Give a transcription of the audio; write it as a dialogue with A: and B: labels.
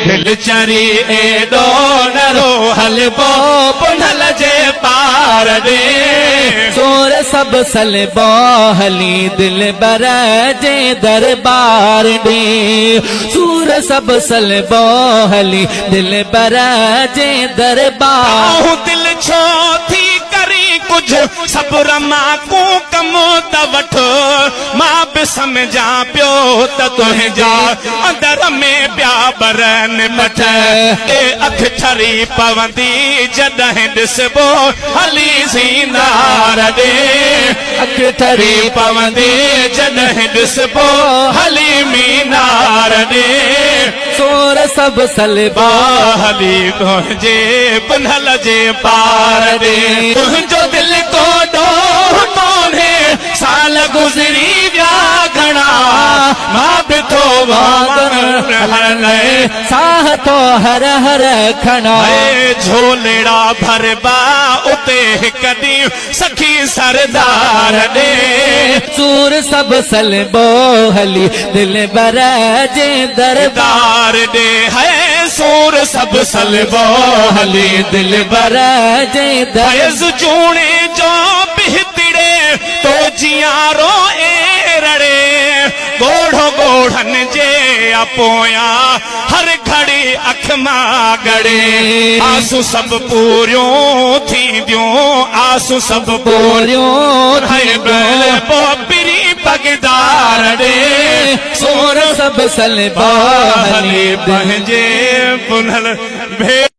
A: دل چري ايڏو نه رو هلبو پنهل جي پار ڏي.
B: سور سڀ سلبو هلي دلبر جي دربار ڏي. سور سڀ سلبو هلي دلبر جي دربار.
A: آهون دل ڇو ٿي ڪرين ڪجهه صبر مان ڪو ڪم ته وٺ. مان به سمجهان پيو ته تنهنجا اندر ۾ پيا ٻرن مٺ. اي اک ٺري پوندي جڏهن ڏسبو هلي زينار ڏي.
B: اک ٺري
A: پوندي جڏهن ڏسبو هلي مينار ڏي.
B: سور سڀ سلبا
A: هلي تنهنجي پنهل جي پار ڏي. تنهنجو دل ڪو ڏوهه ڪونهي. سال گذري ويا گهڻا، مان به ٿو وانگر هر لئه.
B: ساهه ٿو هر هر کڻان.
A: اي جهولڙا ڀربا اتي هڪ ڏينهن سخي سردار ڏي.
B: سور سڀ سلبو هلي دلبر جي دربار
A: ڏي. هي سور سڀ سلبو هلي دلبر
B: جي دربار.
A: فيض جوڻيجو بهتڙي تو جيان روئي رڙي، ڳوڙهو ڳوڙهن جي آ پويان هر گهڙي اک مان ڳڙي. آسون سڀ پوريون ٿينديون، آسون سڀ
B: پوريون
A: ٿينديون، پوء پرين پڳدار ڏي.
B: سور سڀ سلبا
A: هلي پنهنجي پنهل ڀيٽ.